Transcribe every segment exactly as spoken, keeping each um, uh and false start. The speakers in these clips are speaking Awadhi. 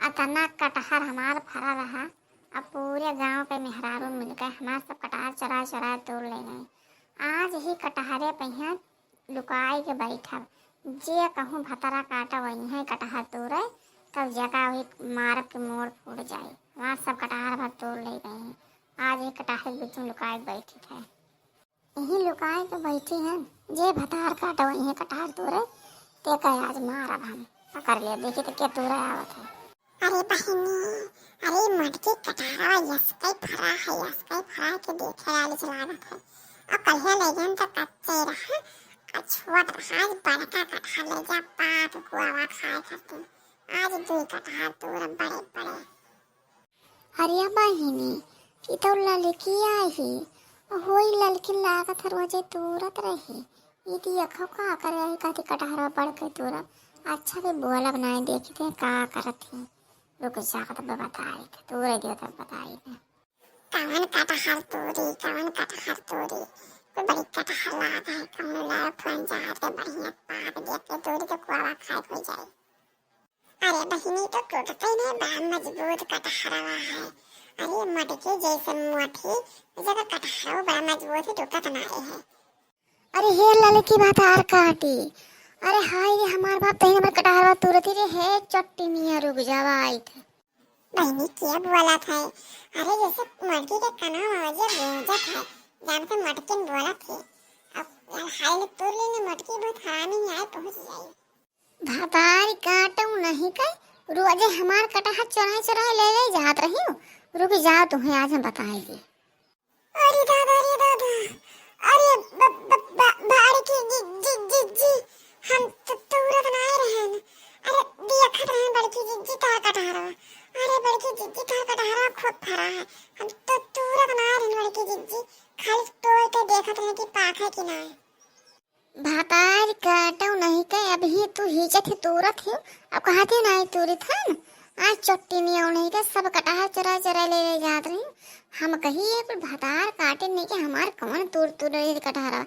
अतना कटहर हमार फरा रहा, अब पूरे गाँव के मेहरारू मिलके हमार सब कटहर चोराइ चोराइ तूर ले गई। आज ही कटहरे पे हियाँ लुकाइ के बैठब, जे कहूँ भतरा काटा वही है कटहर तूरे, तब जका वही मारब के मोड़ फूट जाई। हमार सब कटहर भर तूर ले गई हैं, आज ही कटहर के बीच में लुकाइ के बैठी है। यहीं लुकाइ के बैठी हैं, जे भतार काटा वही है कटहर तूरे, ते का आज मारब हम, पकड़ ले, देखी तो के तूरे आवत है। अरे बहिनी, अरे मोटकी कटहरवा यसकै फरा है, यसकै फरा के देखे लाली लागत है। और कल्हे ले गन तो कच्चे रहा, आ छोट रहा, आज बड़का कटहर ले जा पाक गुआवा खाए खातिर। आज दुई कटहर तूरब बड़े बड़े। अरे बहिनी, ई तो ललकी आई ही, होई ललकी लागत है रोजे तूरत रही। ई देखो का करे आई, कहती कटहरवा बड़के तूरब। अच्छा के बोलब नाई, देखी थे का करत ही। रुक जा, तब बताई थे, तूरे दियो तब बताई थे। कवन कटहर तूरी, कवन कटहर तूरी, कोई बड़ी कटहर लाग है, कौनो लाग फुलन जात के बढ़िया पाक देख के तूरी तो कुआवा खाए हो जाए। अरे बहिनी, तो टूटते नहीं, बड़ा मजबूत कटहरवा है। अरे मटके जैसे मोटी, जगह कटहरवा बड़ा मजबूत है, टूटत ना है। अरे हे ललकी भतार काटी, अरे हाय रे हमार बाप, तही हमार कटहरवा तुरती रे, हे चट्टी मिया रुक जावा आई थे। बहिनी के बोलत है? अरे जैसे मटकी के कनवा में जे गूंजत है, जान के मटकिन बोलत है। अब यार हाय ले तूर लेने मटकी बहुत हरामी है, पहुँच जाई। भतारी काटू नहीं कई, रोजे हमार कटहर चोराए चोराए ले ले जात रही हूँ। रुक जाओ, तुम्हें आज हम बताए दी। अरे दादा, अरे दादा, अरे ब-, ब-, ब-, बड़की जि-, जि-, जिज्जी, हम त-, तूरत नाय रहन। अरे देखत रहन बड़की जिज्जी तार कटहरवा। अरे बड़की जिज्जी तार कटहरवा खूब फरा है। हम तो तूरत नाय रहन बड़की जिज्जी, खाली तोड़ के देखत रहन कि पाक है कि नाय। भतार काटो नहीं के, अबही तू हिचत ही तूरत ही, अब कहत ही नाई तूरित हन। आज चट्टी नियो नहीं के, सब कटहर चोराए चोराए ले ले जात रही। हम कही एक भतार काटे नहीं के, हमार कौन तूर तूर रही कटहरा।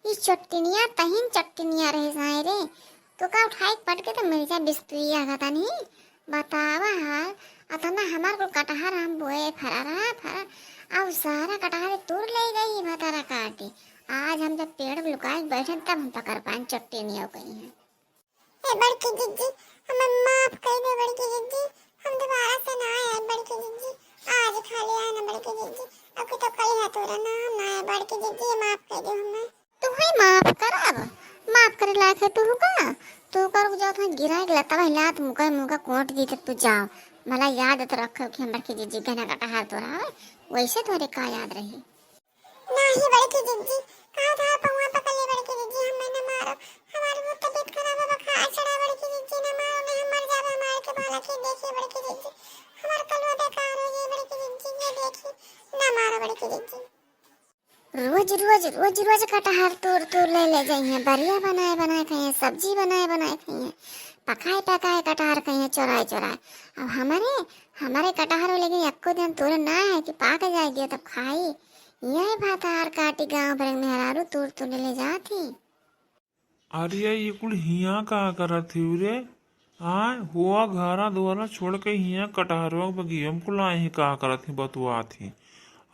ई चट्टिनिया तहिन चट्टिनिया रहे साए रे। तो का उठाई के पटके तो मिर्चा बिस्तुइया का तनी। बतावा हाल, अतना हमार कुल कटहर हम बोए फरा रहा, फरा, अब सारा कटहर तूर ले गई भतारा काटी। आज हम जब पेड़ पे लुकाए के बैठे तब हम पकड़ पाएन चट्टी नियो कहीं है। ए बड़की जिज्जी, हमें माफ कर दे बड़की जिज्जी, हम दोबारा से ना आए बड़की जिज्जी, आज खा लिया है ना बड़की जिज्जी, अब की तो कल है तोरा ना, हम ना आए बड़की जिज्जी, माफ कर दे हमें। तुहई माफ करब? माफ करे लायक है तुहू का? तू कर जाओ, तुहई गिराए के लता भाई लात मुका मुका कोट दी तब तू जाओ। भला याद तो रखो कि हम बड़की जिज्जी गहना कटहर तोरा है, वैसे तोरे का याद रही? नाही बड़की जिज्जी, कहा था पौवा पकड़ ले बड़की जिज्जी, हमें न मारो, हमार वो तबीयत खराब है, बुखार चढ़ा बड़की जिज्जी, न मारो, नहीं हम मर जावे, हमार के भला के देखिए बड़की जिज्जी, हमार कलवा बेकार हो जाए बड़की जिज्जी, ये देखिए, न मारो बड़की जिज्जी। रोज, रोज, रोज, रोज कटहर तोड़, तोड़ ले, ले जाइए, बरिया बनाए, बनाए खाइए, सब्जी बनाए, बनाए खाइए, पकाए, पकाए कटहर खाइए, चोराए, चोराए। अब हमारे, हमारे कटहर में लेकिन एको दिन तोड़े ना है कि पाक जाए दियो तब खाई। यही भतार काटी गाँव भर में मेहरारू तोड़, तोड़ ले जाती। अरे, ये कुल हियाँ का करत ही रे? आय, हुआ घरा दुआरा छोड़ के हियाँ कटहरवा के बगिया में कुल आए ही का करत ही, बतुआत ही।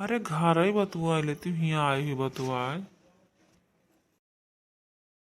अरे, घर ही बतुआ ले, तू हियाँ आई हुई बतुआए।